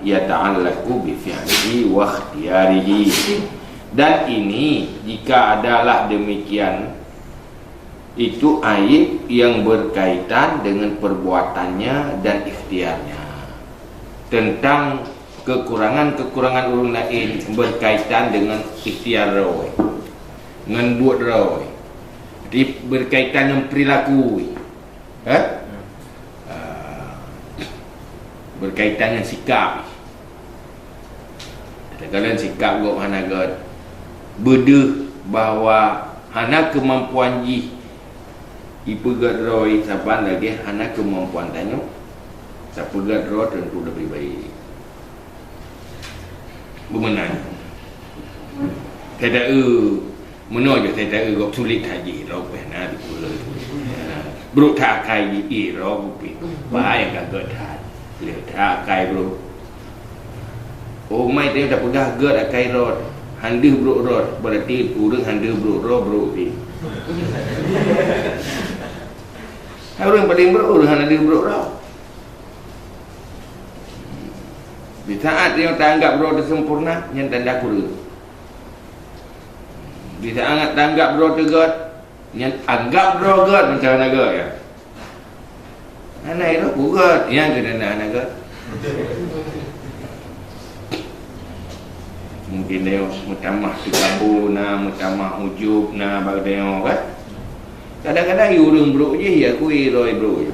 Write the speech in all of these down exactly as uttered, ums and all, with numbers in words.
yata'allaqu bi fi'lihi wa ikhtiyarihi. Dan ini, jika adalah demikian, itu aib yang berkaitan dengan perbuatannya dan ikhtiarnya. Tentang kekurangan-kekurangan ureuëng laén berkaitan dengan ikhtiar droe, ngon buet droe. Jadi, berkaitan dengan perilaku. Eh? Ah, berkaitan dengan sikap. Kadang-kadang sikap gob hana gét. Beudeuh bahwa hana keumampuan jih ipeugét droe saban lagée hana keumampuan tanyoe. Tapeugét droe tentu lebih baik. Beumeunan. Teudaeu, meunoe jih teudaeu gob sulet that jih, droe pih na dipeuleueh. Brok that akai jih, ih, droe pih. Bah nyang ka gét that. Lé that akai brok. Oh, mai teuh tapeugah gét akai rot. Handeuh brok rot. Berarti ureuëng handeuh brok rot, brok pih. Hai ureuëng paling brok, ureuëng handeuh brok rot. Di saat nyang taanggap droe teusempurna, nyan tanda kureueng. Di saat taanggap droe teu gét, nyan anggap droe gét meuntang hana gét, ya. Hana droe ku gét, nyan keuh tanda hana gét. Mungkin dia meutamah teukabô na, meutamah ujub na, bak dia kan. Kadang-kadang ureuëng brok jih ya kui droe brok jih.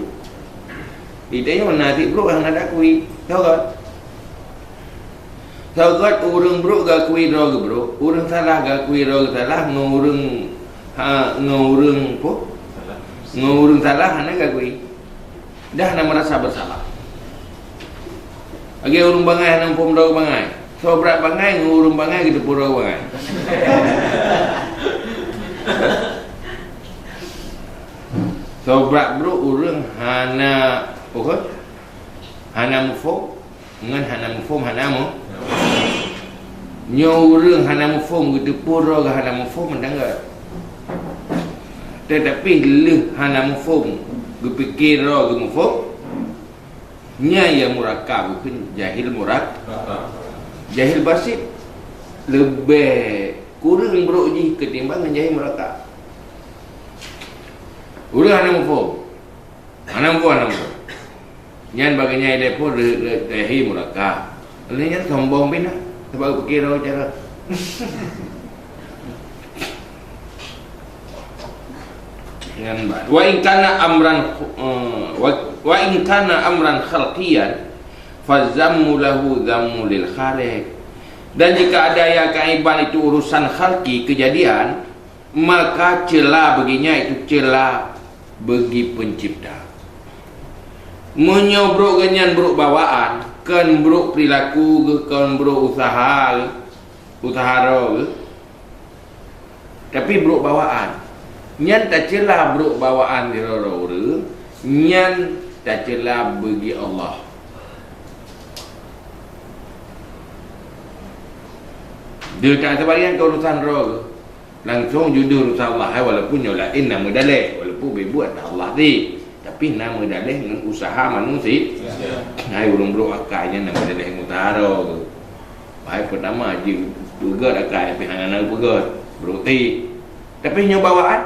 Di tanyoe na sit brok hana takui. Soe gét? Soe gét ureuëng brok gakui droe geuh brok, ureuëng salah gakui droe geuh salah, ngon ureuëng, ha, ngon ureuëng po? Ngon ureuëng salah hana gakui. Dah hana merasa bersalah. Lagée ureuëng bangai hana muphom droe bangai. Soe brat bangai ngon ureuëng bangai geuteupeue droe bangai. Soe brat brok ureuëng hana, oh, hana muphom, ngon hana muphom hana mu-, nyoe ureuëng hana muphom geuteupeue droe geuh hana muphom mantong gét. Teutapi lheueh hana muphom geupike droe geuh muphom, nyan ya murakab, geukheun jahil murak-, jahil basit. Leubeh kureueng brok jih keutimbang ngon jahil murakab. Ureuëng hana muphom. Hana muphom, hana muphom. Nyan bagaih nyan ilée phon le-, le-, leubeh murakab. Lheueh nyan sombong pih na, sabab geupike droe cara. Nyan ba-, wa in kana amran, eh, wa, wa in kana amran khalqiyan, fa zammu lahu zammu lil khaliq. Dan jika ada yang keaiban itu urusan khalqi, kejadian, maka ceula bagi nyan itu ceula bagi Pencipta. Meunyoe brok geuh nyan brok bawaan, kon brok perilaku geuh, kon brok useuha geuh, useuha droe geuh, tapi brok bawaan, nyan taceula brok bawaan di droe-droe ureuëng, nyan taceula bagi Allah. Dia tak sebagian keurusan droe geuh. Langsong judul urusan Allah, hai, walaupun nyoe laén na meudaleh, walaupun beubuet na Allah di, tapi na meudaleh ngon useuha manusia. Hai, ureuëng brok akai nyan na meudaleh ngon useuha droe. Hai, peutama jih peugét akai, tapi hana na peugét, brok ti. Tapi nyoe bawaan,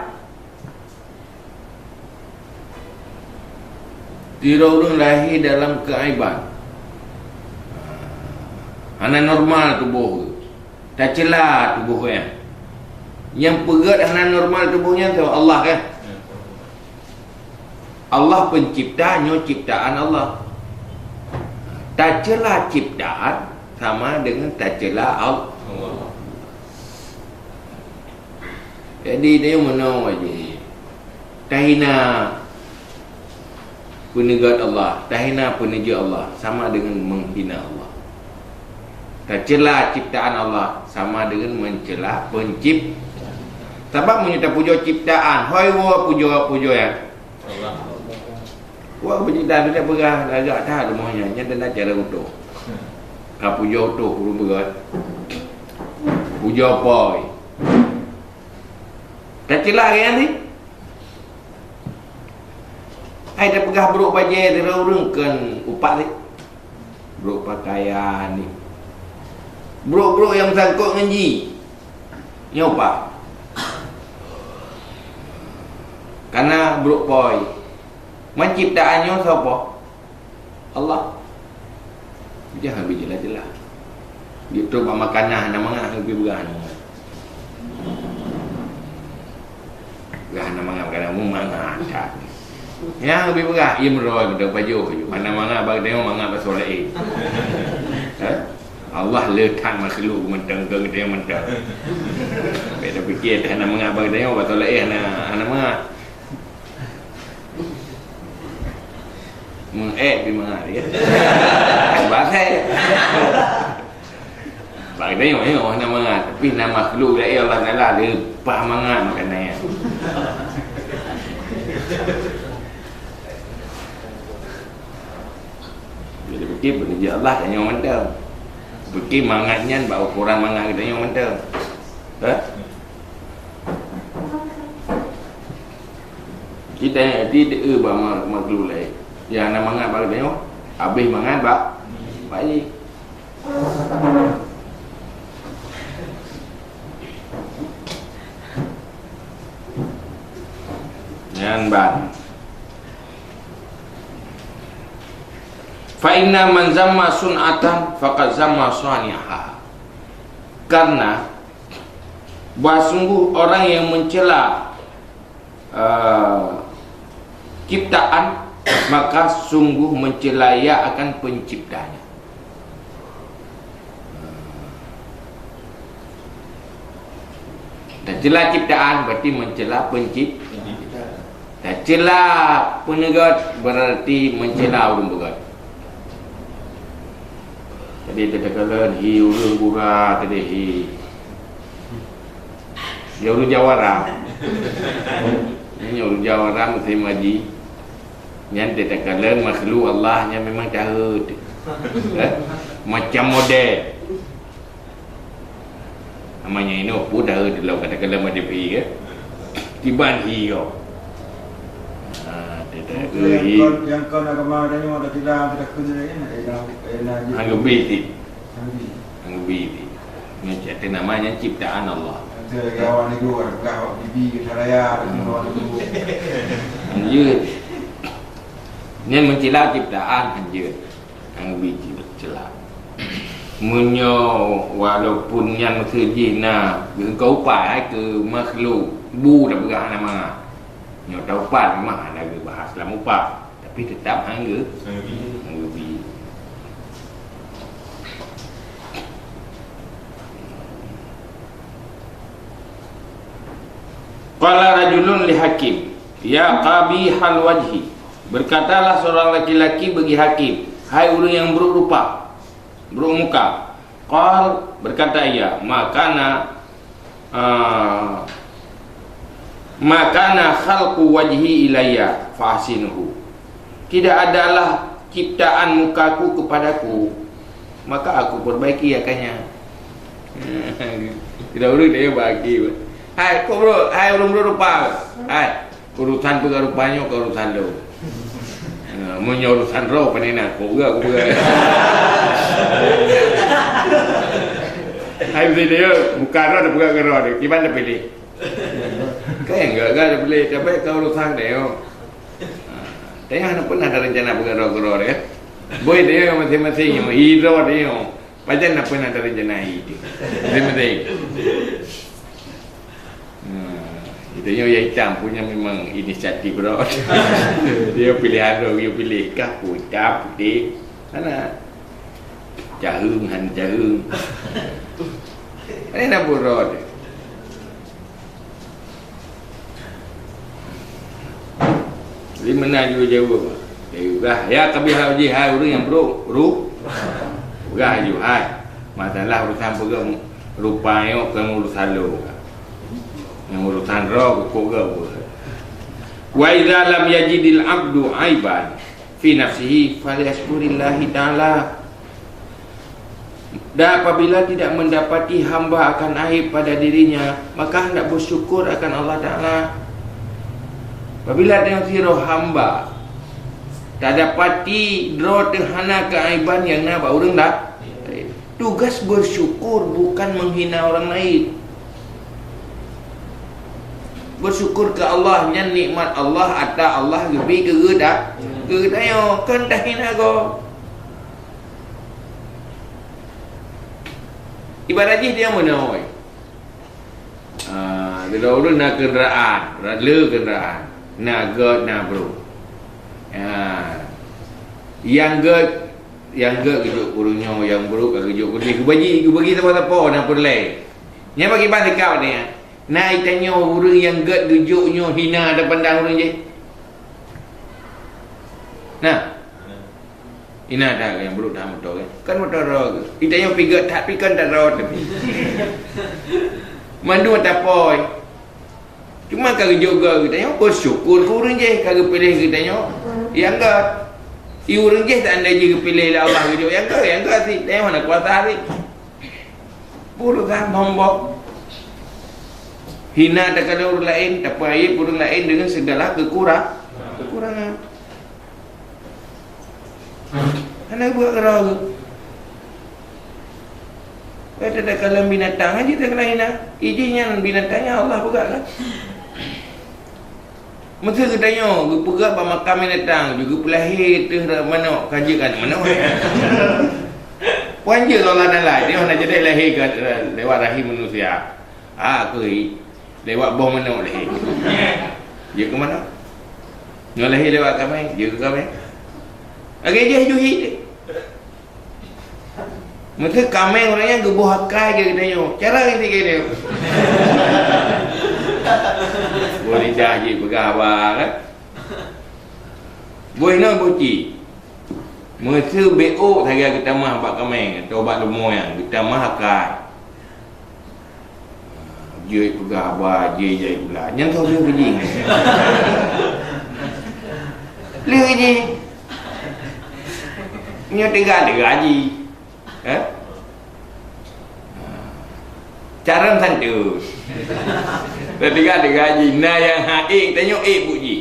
Sidroe ureuëng lahé dalam keuaiban. Hana normal tuboh geuh. Taceula tuboh geuh nyan. Nyang peugét hana normal tuboh nyan soe? Allah, kan? Allah pencipta, nyoe ciptaan Allah. Taceula ciptaan sama dengan taceula Al-, Allah. Jadi, dia meunoe jih. Tahina peuneugét Allah, tahina peuneujeuet Allah, sama dengan menghina Allah. Taceula ciptaan Allah, sama dengan menceula pencip-, sabab meunyoe tapujoe ciptaan, hôi woe pujoe-pujoe nyan. Wah, pencipta tu tak peugah, lagak that rumoh nyan, nyan tanda cara utoh. Ka pujoe utoh, ureuëng peugah. Pujoe poi. Taceula lagée nyan sih. Hai, tapeugah brok bajée sidroe ureuëng kon upat sih. Brok pakaian ni. Brok-brok nyang meusangkot ngon jih. Nyoe pat. Kana brok poi. Menciptaan nyoe soe po? Allah. Jangan lebih jelas-jelas. Di trok bak makanan hana mangat, lebih beurah hana mangat. Beurah hana mangat, makanan mu mangat that. Nyang lebih beurah, ie meuroi, beutôi pajoh. Hana mangat bak geutanyoe, mangat bak soe laén. Ha? Allah le that makhluk mantong, keu geutanyoe mantong. Bèk tapikir hana mangat bak geutanyoe, bak soe laén hana, hana mangat. Meu'èk pih mangat, ya. Bahasa, ya. Bak geutanyoe, ya, hana mangat. Tapi na makhluk laén Allah Taala leupah mangat makanan nyan. Jadi, pikir beuneujeuk Allah tanyoe mantong. Pikir mangat nyan bak ukoran mangat geutanyoe mantong. Ha? Kita di de bak ma-, makhluk laén. Nyang na mangat bak geutanyoe, habéh mangat bak, bak jih. Nyan ban. Fa inna man zamma sun'atan faqad zamma sani'aha. Karena bahwa sungguh orang yang mencela, eh, ciptaan, maka sungguh mencela ia akan penciptanya. Tacela ciptaan berarti mencela pencip-, tacela peuneugöt berarti mencela ureuëng beugöt. Jadi, teuka lôn hi ureuëng gura tadi hi. Dia ureuëng jawara. Ini ureuëng jawara mesti maji. Nyan teuka lôn makhluk Allah nyan memang cahut. Eh? Macam model. Namanya inoe pun dah dulu kata-kata mandi pi ke. Tiban hi yo. Ha, dia dah Mungkin hi. Yang kon, yang kon agama ada nyoe ada tidak, kita kena ini, eh, dah, eh, dah, Anggebi ti. Anggebi. Anggebi ti. Ni cerita namanya ciptaan Allah. Ada lagi awak ni dua, dah awak bibi kita raya, ada Hmm. awak ni dua. Lanjut. Ni mencela ciptaan, lanjut. Nyang biji cela. Meunyoe walaupun nyan meuseujih na geuh keu upat hai keu makhluk, bu tapeugah hana mangat. Nyoe taupat memang hana geubahas lam upat, tapi teutap hana geu-, hana geubi. Qala rajulun li Hakim, "Ya qabihal wajhi." Berkatalah seorang laki-laki bagi Hakim, "Hai ureuëng nyang brok rupa, brok muka." Qal, berkata ia, "Ma kana, ah, ma kana khalqu wajhi ilayya fa ahsinuhu." Tidak adalah ciptaan mukaku kepadaku, maka aku perbaiki akannya. Tidak urut dia bagi. Hai, kok bro, hai urut bro rupa. Hai, urusan peugah rupa nyoe ke urusan lo. Ha, meunyoe urusan roh, pane na, kok gak, kok gak. Hai, bisa dia, bukan roh, dah peugah ke roh dia. Kiban dah pilih. Kan enggak, enggak ada pilih. Tapi kalau urusan dia, oh. Ha, tengah nak pernah ada rencana peugah roh ke roh dia. Boy dia masing-masing, oh. Hidro dia, oh. Pajan nak pernah ada rencana itu. Penting-penting. Nah, itu yang hitam punya memang inisiatif roh. Dia pilihan roh, dia pilih kah putih, putih. Mana? Cahung, han cahung. Ini nak buat roh dia. Jadi meunan jaweueb. Jaweueb lah. Ya, tapi hal jih hai ureuëng nyang brok, ru-, peugah aju hai. Masalah urusan peugah rupa nyoe bukan urusan lo. Nyang urusan roh, kok gak buat. Wa idza lam yajidil abdu aiban fi nafsihi falyasyukurillahi ta'ala. Dan apabila tidak mendapati hamba akan aib pada dirinya, maka hendak bersyukur akan Allah Ta'ala. Apabila tengok sidroe hamba Tadapati droe teuh hana keuaiban nyang na bak ureuëng la-, laén. Tugas bersyukur bukan menghina orang lain. Bersyukur keu Allah, nyan nikmat Allah, ata Allah geubri keu geuda-, keu geutanyoe, kon tahina gob. Ibarat jih dia meunoe. Ah, sidroe ureuëng na keundaraan, le keundaraan, na gét, na brôk. Ah, nyang gét, nyang gét geujok keu ureuëng nyoe, nyang brôk ka geujok keu lé, geubagi, geubagi sapo-sapo na peureulée. Nyan bagi ban sikap nyan. Na geutanyoe ureuëng nyang gét geujok nyoe hina dan pandang ureuëng jih. Nah. Hina that nyang brôk that meuto kan. Kan meuto droe geuh. Geutanyoe pih gét that pih kan that droe teuh. Mandum tapoi. Cuma ka geujok gét geutanyoe, bersyukur keu ureuëng jih ka geupiléh geutanyoe nyang gét. I ureuëng jih seandai jih geupiléh lé Allah geujok nyang gét, nyang gét sit, tanyoe hana kuasa sit. Urusan sombong. Hina takalon ureuëng laén, tapeuaib ureuëng laén deungon segala keukura-, kekurangan. Hana buet keudroe. Kata takalon binatang aja takalon hina. Ijih nyan binatang nyang Allah peugah kan. Meusé geutanyoe geupeugah bak makam binatang, jeuet geupeulahé teuh manok, ka jeuet kan manok. Wan jeuet Allah Taala, dia hana jadi lahé ka, lewat rahim manusia. Ah, kui. Lewat boh manok lahé. Jeuet keu manok. Nyoe lahé lewat kamé, jeuet keu kamé. Lagée jih juhi. Meusé kamé ureuëng nyan geuboh akai keu geutanyoe. Cara geutanyoe. Boh lidah jih peugah haba kan. Boh inoe boh ci. Meusé B O sagai geutamah bak kamé, atau bak leumo nyan, geutamah akai. Jeuet peugah haba, jeuet jai gula. Nyang kau lheueh biji. Lheueh biji. Nyoe teuga-teuga ji. Eh? Carong santu. Teuga-teuga ji. Na nyang ha ék, tanyoe ék buet ji.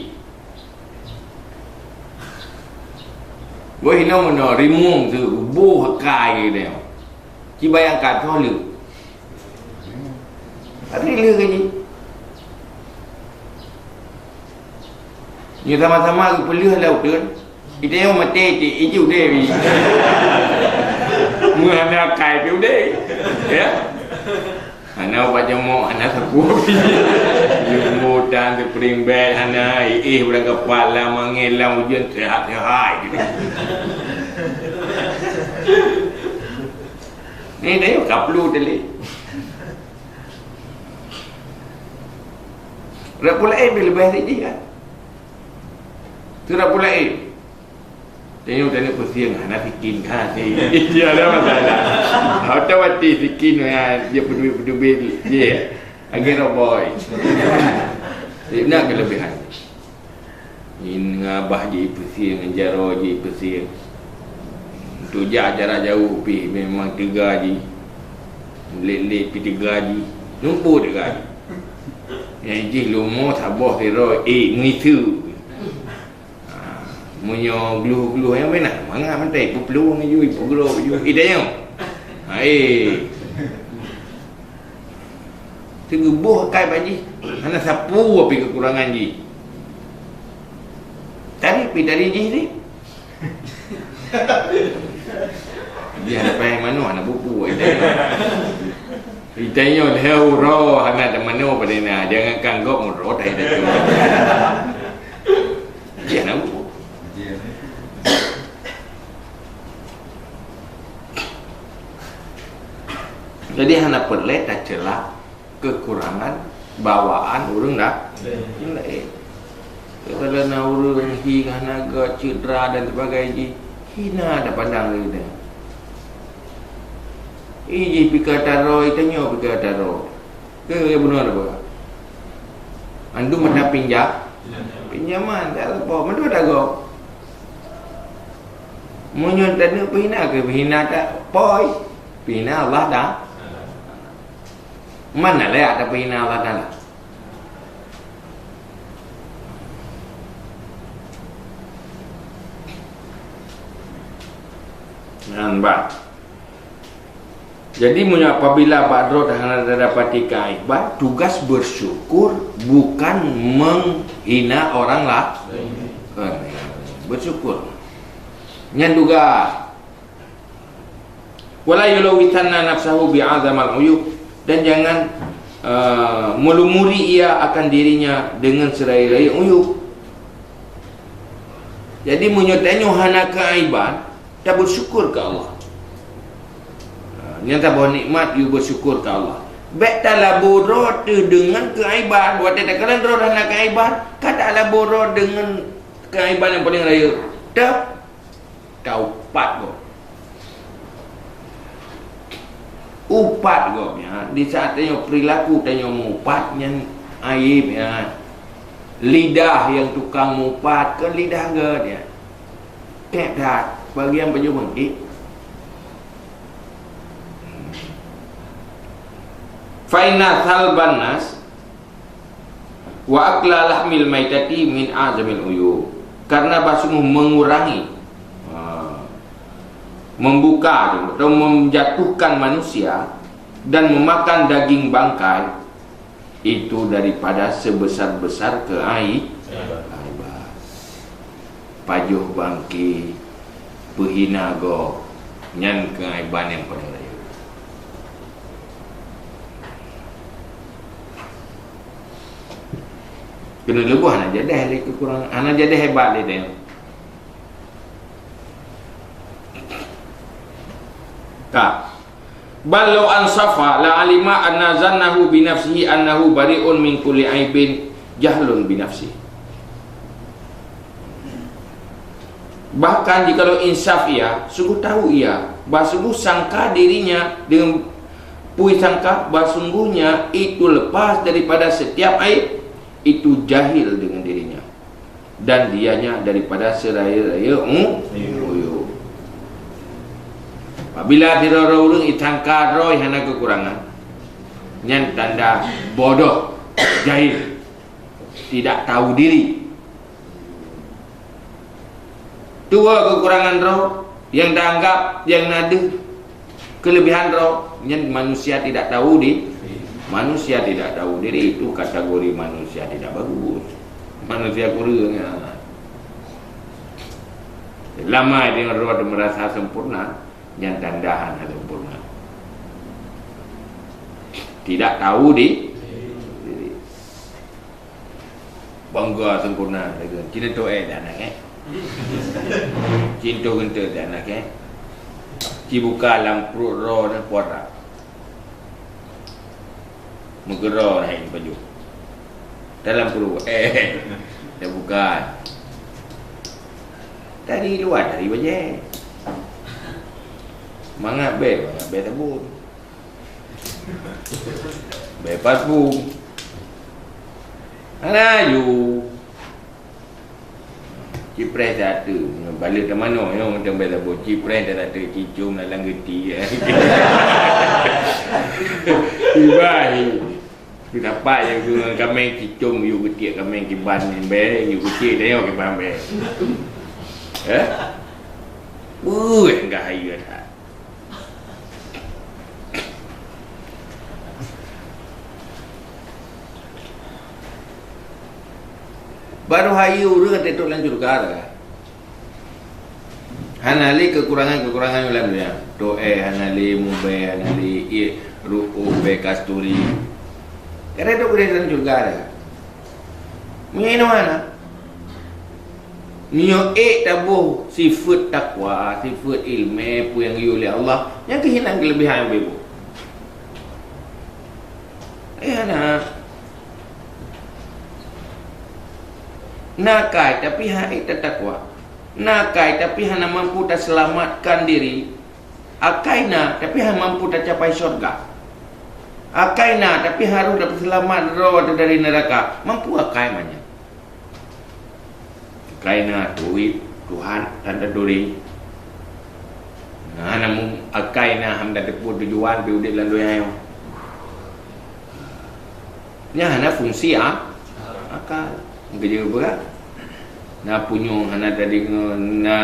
Boh inoe meunoe, rimueng teuh, boh akai geutanyoe. Ci bayangkan, soe lheueh. Tapi lheueh keu jih. Nyoe sama-sama geupeulheueh lam uteuen. Geutanyoe maté cit, iju deh. Meuhana akai pih udeh. Ya. Hana ubat jamok, hana sapeue pih. Ilmu tan teuprimbet hana, iéh ureuëng kapat lam angén lam ujeuen sehat-sehat. Ni dah yuk kaplu tadi. Rap pula eh, bila bahasa dia kan? Tu rap pula eh. Tengok tadi pusing, hana sikin kan? Dia ada masalah. Otomatis sikin ya, dia peduli-peduli dia. Lagi roboi. Dia nak kelebihan. Ngon abah jih pusing, ngon jaroe jih pusing. Untuk jak jarak jauh pih memang teuga jih. Lét-lét pih teuga jih. Lumpo teuga jih. Nyang jih leumo saboh sidroe, eh, meuisu. Ha, meunyoe gluh-gluh nyang meunan, mangat mantong, ipeuplong laju, ipeugrôp laju, itanyoe. Ha, eh. Teugeuboh akai bak jih, hana sapeue pih keukurangan jih. Tari pih tari jih ni. Dia hana payah manoe, hana buku, itanyoe. Itanyoe lheueh uroe hana tamanoe padahai na, jangankan gob uroe, tai dah tu. Dia hana buku. Jadi hana peureulée tacela keukurangan bawaan ureuëng la-, ureuëng laén. Kalau na ureuëng hi hana gét cedera dan sebagainya, hina tapandang lé geutanyoe. Ih, jih pika taro, itanyoe pika taro. Ke, ke beuna apa? Andu mata pinjam, pinjaman, tak apa, mandua dago. Meunyoe taneuk peuhina, ke peuhina tak poi, peuhina Allah dah. Mana layak tapeuhina Allah Taala? Nyan bah. Jadi, meunyoe apabila bak droe hana tadapati keuaiban, tugas bersyukur, bukan menghina orang la-, lain. Bersyukur. Nyan tugas. Wala yulawithanna nafsahu bi'adzamal uyub, dan jangan, eh, melumuri ia akan dirinya dengan seraya-raya uyub. Jadi, meunyoe tanyoe hana keuaiban, tabersyukur keu Allah. Ha, nyang saboh nikmat, yue bersyukur keu Allah. Bék talabo droe teuh deungon keuaiban. Watée takalon droe hana keuaiban, ka talabo droe deungon keuaiban nyang paleng rayeuk. Teuh, taupat gob. Upat gob nyan, di saat tanyoe perilaku tanyoe mupat nyan aib nyan. Lidah nyang tukang mupat, kon lidah gét nyan. Tét that, bagian pajoh meungkit. Fa inna salban nas wa akla lahmil maitati min azamil uyub. Karena bah sungguh mengurangi, ha, membuka atau menjatuhkan manusia dan memakan daging bangkai, itu daripada sebesar-besar keai-, keaiban. Pajoh bangke, peuhina gob, nyan keaiban nyang paleng rayeuk. Keuneuk leuboh hana jadeh lé keukurangan, hana jadeh hebat lé tanyoe. Ka. Bal law ansafa la alima anna zannahu bi nafsihi annahu bari'un min kulli aibin jahlun bi nafsihi. Bahkan jikalau insaf ia, sungguh tahu ia, bah sungguh sangka dirinya dengan pui sangka, bah sungguhnya itu lepas daripada setiap aib, itu jahil dengan dirinya. Dan dianya daripada seraya-raya u-, uyub. Apabila sidroe ureuëng isangka droe hana keukurangan, nyan tanda bodoh, jahil, tidak tahu diri. Tuwoe keukurangan droe, nyang taanggap nyang na deuh keulebihan droe, nyan manusia tidak tahu di-, manusia tidak tahu diri, itu kategori manusia tidak bagus. Manusia kureueng, ya. Lama deungon droe merasa sempurna, nyan tanda hana sempurna. Tidak tahu di-, diri. Bangga sempurna, kata. Cina tu eh dah nak, eh. Cinta genta dah nak, eh. Ci buka lam pruet droe nyan puara. Meugeura hai baju. Dalam pruet, eh. Dah buka. Dari luar, dari bajai. Mangat beh, mangat beh sabun. Beh parfum. Hana aju. Cipreh satu. Bala teumanoe nyoe mantong beh sabun. Cipreh satu, cicum dalam geuti. Ibai. Dapat nyang tu ngon kaméng cicum, yue geutiek kaméng kiban nyan beh, yue geutiek tanyoe kiban beh. Eh? Weueh, enggak hayeue that. Baru hayeue ureuëng até trok lam syeuruga dah. Hana lé keukurangan-keukurangan lam dunia. To'é hana lé, mubèe hana lé, ié ru'uh bèe kasturi. Karena itu geureuh lam syeuruga dah. Meunyoe inoe hana. Meunyoe ék taboh sifeuet takwa, sifeuet ileumèe, peue nyang geuyue lé Allah, nyan keuh hinan keulebihan nyang beuboh. Eh, hana. Na akai, tapi hana ék tatakwa. Na akai, tapi hana mampu taseulamatkan diri. Akai na, tapi hana mampu tacapai syurga. Akai na, tapi harôh tapeuseulamat droe dari neuraka. Mampu akai manyang. Akai na, turi Tuhan dan taturi. Na, namun akai na, hana tateupeue tujuan pih udép lam donya nyoe. Nyan hana fungsi a-, akal. Geujeuet beurat. Na punyueng hana tadeungoe, na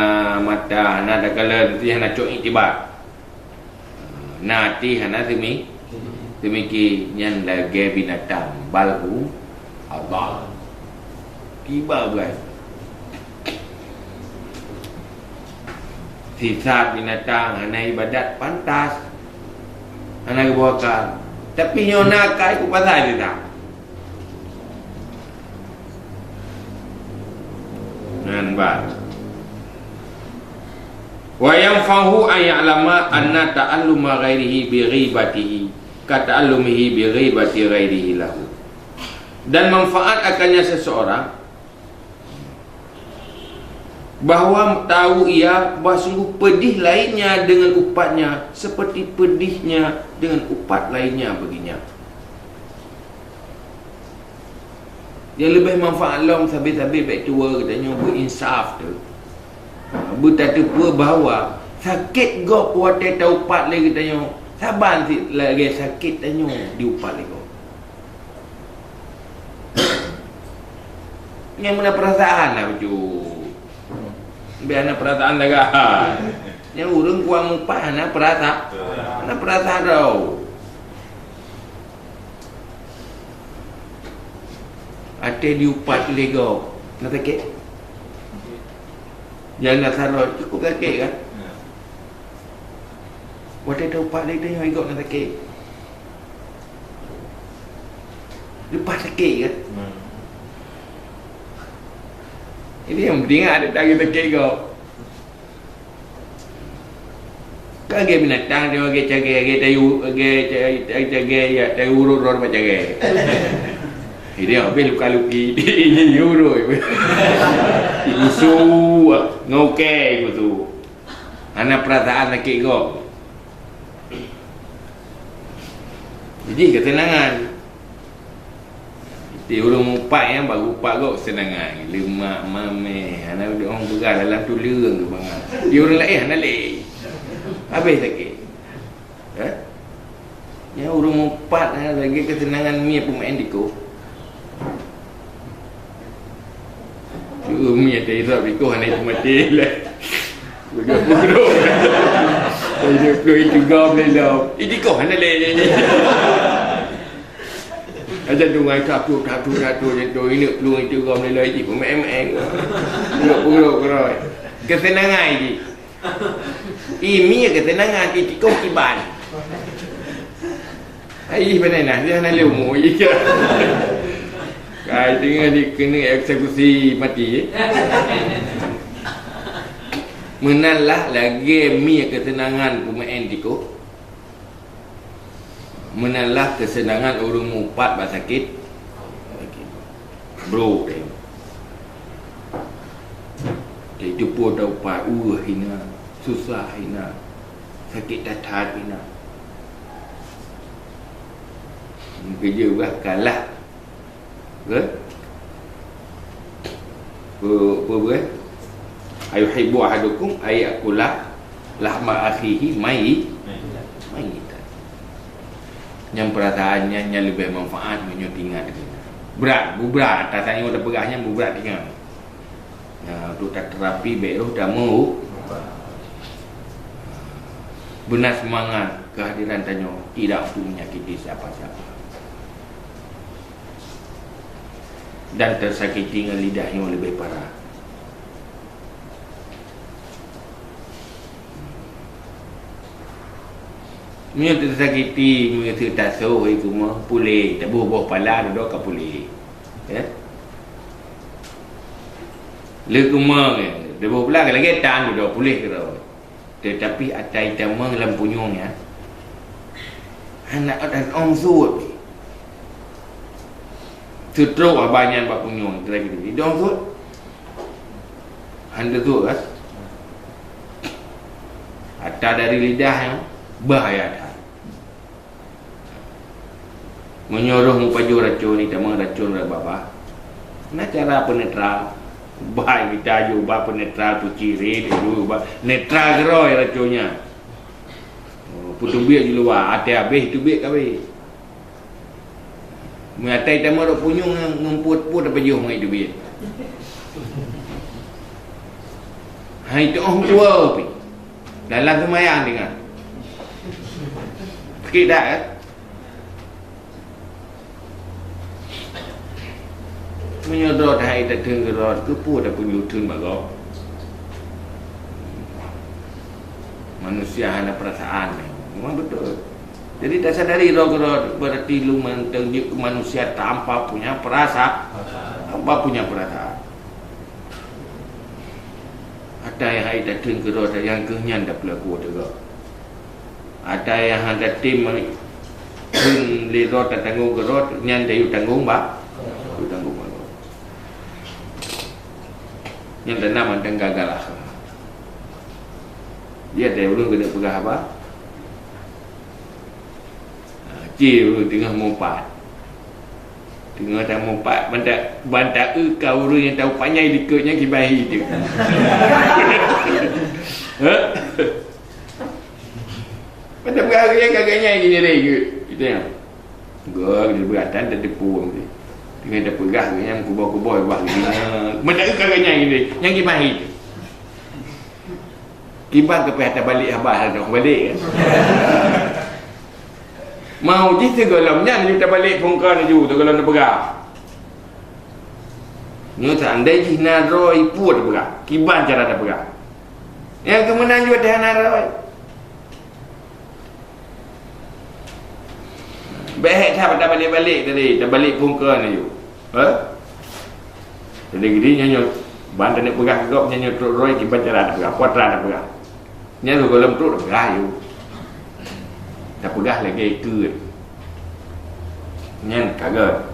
mata hana takalon, hana cok iktibar. Na até hana teumi-, teumiki, nyan lagée binatang, bal hum adal. Kiban beurani. Sisat binatang hana ibadat pantas. Hana geuboh akal. Tapi nyoe na akai ku pasai sisat. Nyan ban. Wa yanfa'uhu an ya'lama anna ta'alluma ghairihi bi ghibatihi ka ta'allumihi bi ghibati ghairihi lahu. Dan manfaat akannya seseorang bahwa tahu ia bahwa sungguh pedih lainnya dengan upatnya seperti pedihnya dengan upat lainnya baginya. Nyang leubeh manfaat lom sabe-sabe bék tuwoe geutanyoe beuinsaf teuh. Beutateupeue bahwa sakét gob watée taupat lé geutanyoe saban cit lagée sakét tanyoe diupat lé gob. Nyang meunan peurasaan lah bacut. Biar hana peurasaan lagak. Nyang ureuëng kuat mupat hana peurasa-, hana peurasaan tau. Até diupat lé gob, na sakét? Jalan sarot cukup sakét kan? Watée taupat lé tanyoe gob na sakét. Leupah sakét kan? Jadi nyang penting ada lagi sakét gob. Ka lagée binatang, dia lagée cagée, lagée tayu, lagée ca-, ca-, cagée, ya, tayu urut roh bak cagée. Jadi habéh luka-luki, urut. Igusu, ngauke igusu. Hana peurasaan sakét gob. Jadi keuseunangan. Di ureuëng mupat nyang baru pat gob seunangan, lemak mameh, hana ureuëng peugah dalam tuleueng keu bangai. Di ureuëng laén hana lé. Habéh sakét. Eh? Nyang ureuëng mupat hana lagée keuseunangan mi peumaén tikoh. Cuba mi ada irap tikoh hana itu mati lah. Udah buruk. Saya puluh itu gam lelom. Ini tikoh hana lé. Aja tu ngai satu, satu, satu je tu, ini plueng itu gom nilai ji, pemain-main. Puluk-puluk keroi. Kesenangan ji. Imi kesenangan, itikoh kiban. Ai, benar nah, dia hana lé umur je. Kai tengah dikena eksekusi mati, eh. Meunan lah lagée mi kesenangan pemain tikoh. Meunan lah keuseunangan ureuëng mupat bak sakét. Brok teuh. Teuh teupeue taupat, ueh hina, susah hina, sakét that-that hina. Meukeujeuet bah kalah. Ke? Pe-, pe-, pe-, ayuhibbu ahadukum ayyakula lahma akhihi mayi-, mayitan. Nyang peurasaan nyan, nyan leubeh manfaat meunyoe tingat. Brat, bubrat, ata tanyoe tapeugah nyan bubrat tingat. Nah, untuk taterapi, bék roh tamu. Beuna seumangat keuhadiran tanyoe tidak untuk menyakiti siapa-siapa. Dan tersakiti ngon lidah nyoe leubeh parah. Meunyoe teusakiti, meunyoe teuh tasoh, hai kumoh, puléh, taboh boh pala, dudoe ka puléh. Ya? Lé kumoh, taboh pala, lagée tan, dudoe puléh keudroe. Teutapi ata itamong lam punyueng nyan hana ôn sot. Seutrok haba nyan bak punyueng, kira-kira idong sot. Hana sot kan? Ata dari lidah nyan bahaya that. Meunyoe roh meupajoh racon, itamong racon rot babah, na cara peunetral. Bah mita ju bah peunetral, peuciré dulu bah netral keudroe racon nyan. Oh, peuteubiet di luwa, até habéh teubiet ka habéh. Meunyo ata itamong rot punyueng ngon, ngon pue-pue tapajoh ngon teubiet. Hai tu'oh tuwo pih. Dalam seumayang deungon. Sakét that, kan? Meunyoe droe hai tatheun keudroe, keupeue tapeujeuet theun bak gob? Manusia hana perasaan. Memang betul. Jadi tasadari droe keudroe, berarti lôn mantong jeuet keu manusia tanpa punya perasa-, tanpa punya perasaan. Ata nyang hai tatheun keudroe, nyang keuh nyan tapeulaku teuga. Ata nyang hana tatem kheun lé droe tatanggong keudroe, nyan tayue tanggong ba-, tayue tanggong bak gob. Nyan tanda mantong gagal akhlak. Dia teuh ulôn keuneuk peugah haba. Ha, ci ureueng teungoh meupat. Teungoh tameupat, ban ta-, ban taeu ka ureueng nyang tameupat nyan likot nyan kiban hi teuh. Ha? Ban tapeugah ureueng nyan ka geuh nyan geuh nyan. Geuh, geuh beuratan tateupeue. Teungoh tapeugah ureueng nyan kuboh-kuboh bah geuh nyan. Ban taeu ka geuh nyan geuh nyan kiban hi teuh. Kiban keupeue tabalek haba hana tabalek, kan? Mau jih sigohlom nyan laju tabalek phôn keu laju sigohlom tapeugah. Nyoe seandai jih na droe peue tapeugah, kiban cara tapeugah. Nyang keuh meunan jeuet hana droe. Bèk that tabalek-balek tadi, tabalek phôn keu laju. Ha? Jadi gini nyan nyoe, ban taneuk peugah keu gob nyan nyoe trok roi kiban cara tapeugah, kuat cara tapeugah. Nyan gohlom trok tapeugah yue. Tapeugah lagèe keue. Nyan ka göt.